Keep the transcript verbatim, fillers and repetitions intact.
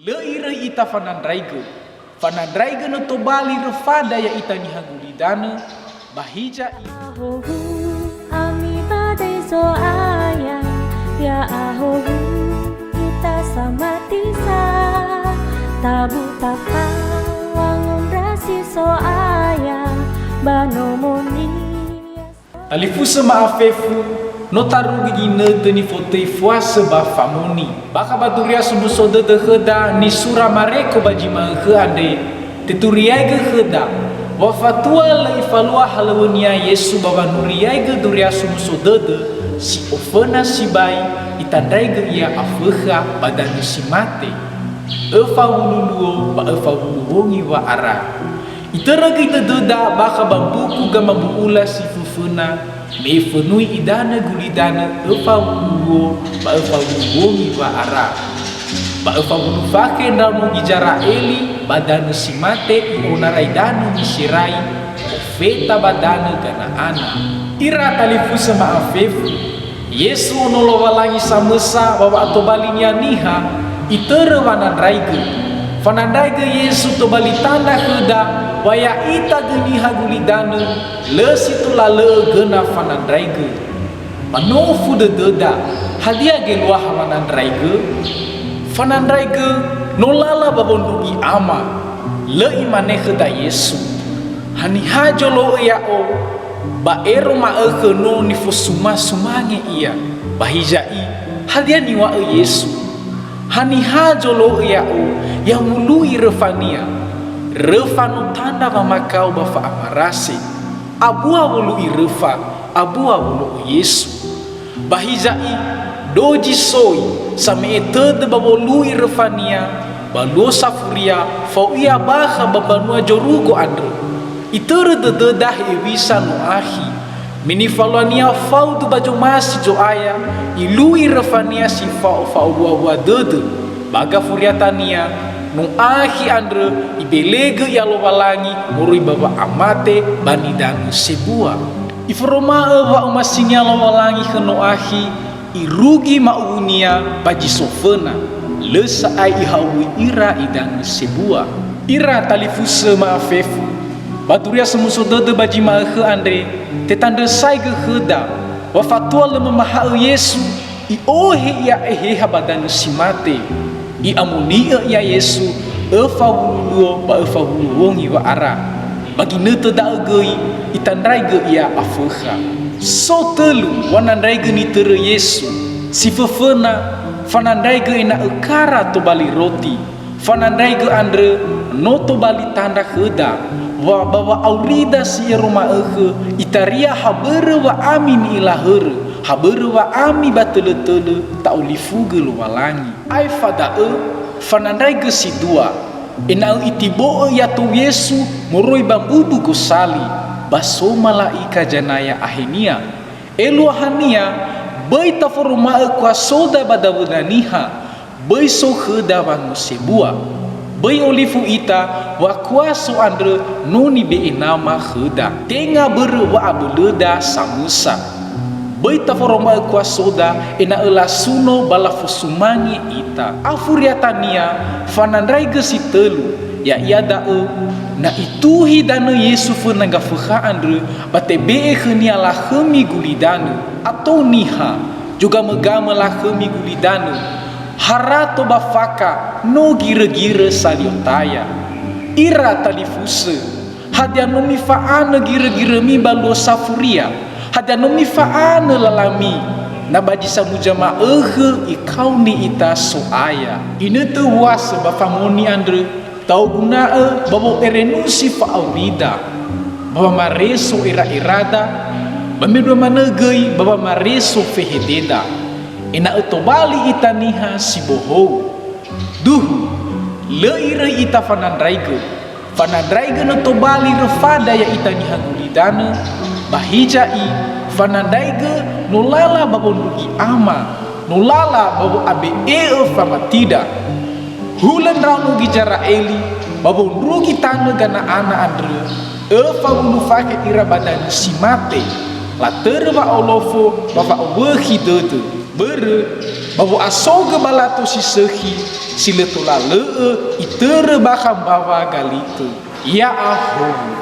Lö iröi ita fanandraigö. Fanandraigö no tobali röfada ya'ita niha gulidanö, ba hiza i- Ahohu, ami ba dai Zo'aya, ya'ahohu, ita samati sa, tabu tafa, wangondrasi Zo'aya, ba nomonia. Talifusö ma'afefu, no tarugi ginötö nifotöi fuasö ba famoni. Bakha ba Duria Somuso Dödö khöda nisura Mareko ba zi ma'ökhö andre, teturiaigö khöda, wa fatua lö ifalua halöŵönia Yesu ba wanuriaigö Duria Somuso Dödö si oföna sibai itandraigö ia afökha ba danö si mate. Öfa wulu luo ba öfa wulu wongi wa'ara. Itörö göi dödöda bakha ba mbuku Gamabu'ula si föföna, me fönui idanö gulidanö öfa wulu luo ba öfa wulu wongi wa'ara. Ba öfa wulu fakhe ndraono Gizera'eli ba danö si mate i'onara idanö Miserai, ofeta ba danö Gana'ana. Ira talifusö ma'afefu, Yesu ono Lowalangi samösa ba wa'atobalinia niha, itörö wanandraigö. Fanandraigö Yesu tobali tandra khöda wa ya'ita göi niha gulidanö, lö si tola lö'ö göna fanandraigö. Manofu dödöda, hadia geluaha wanandraigö? Fanandraigö no lala ba wondrugi Ama. Lö imane khöda Yesu, "Haniha zolo'ö ya'o?" Ba ero ma'ökhö no nifosuma-sumange ia. Ba hiza'i, hadia niŵa'ö Yesu? Haniha zolo'ö ya'o, ya wulu'i röfania? Röfa no tandra wamakao ba fa'amarase. Abua wolu'i röfa, abua wolo'ö Yesu. Ba hiza'i, dozi soi, same'e tödö ba wolu'i röfania, ba luo safuria, fao ia bakha ba mbanua zorugo andrö. Itörö dödöda hewisa no akhi. Me nifaluania faudu ba zomasi Zo'aya, ilu'i röfania si fao fa'owua-wua dödö. Ba gafuriatania, no akhi andrö ibelegö ia Lowalangi moroi ba wa'amate ba nidanö sebua. Iforoma'ö wa'omasinia Lowalangi khö no akhi, irugi ma'uwunia ba zi so föna, lö sa'ae ihawui ira idanö sebua. Ira talifusö ma'afefu, ba Duria Somuso Dödö ba zi ma'ökhö andre, tetandrösaigö khöda, wa fatua lö mamaha'ö Yesu, i'ohe ia Eheha ba danö si mate. I'amoni'ö ia Yesu, öfa wulu luo ba öfa wulu wongi wa'ara. Ba ginötö da'ö göi, itandraigö ia afökha. So tölu wanandraigö nitörö Yesu. Si föföna, fanandraigö ena'ö kara tobali roti. Fanandraigö andrö no tobali tandra khöda, wa ba wa'aurida si ero ma'ökhö itaria ha börö wa'ami ni'ila hörö, ha börö wa'ami ba tölötölö ta'olifugö Lowalangi. Aefa da'ö, fanandraigö si dua, ena'ö itibo'ö ia tou Yesu moroi ba mbudu gosali, ba so mala'ika zanaya ahe-Nia. Eluahania, böi taforoma'ö kuasoda ba dawöda niha, böi so khöda wango sebua. Böi olifu ita, wa kuaso andrö no nibe'e Nama khöda. Tenga börö wa'abölöda samösa. Böi taforoma'ö kuasoda ena'ö lasuno ba lafosumange ita. Afuriatania, fanandraigö si tölu, ya'ia da'ö, na ituhi danö Yesu föna Gafökha andrö, ba tebe'e khönia lakhömi gulidanö, ato niha, zogamögamö lakhömi gulidanö, harato ba faka, no girögirö salio taya. Ira talifusö, hadia no mifa'anö girögirömi ba luo safuria? Hadia no mifa'anö lalami? Na ba zi samuza ma'ökhö ikaoni ita So'aya. Inötö wuasö ba famoni andrö, ta'oguna'ö ba wo'erenusi fa'aurida, ba wamareso era'erada, ba mendrua manö göi ba wamareso fehededa, ena'ö tobali ita niha si bohou. Duhu, lö iröi ita fanandraigö. Fanandraigö no tobali röfada ya'ita niha gulidanö, ba hiza'i, fanandraigö no lala ba wondrugi Ama, no lala ba wo'abe'e'ö famatida. Hulö ndraono Gizera'eli ba wondrugi tanö Gana'ana andrö, öfa wulu fakhe ira ba danö si mate, latörö wa'olofo ba wa'owökhi dödö. Börö ba wo'asogö balato si sökhi si lö tola lö'ö itörö bakha mbawa galitö. Ya'ahowu.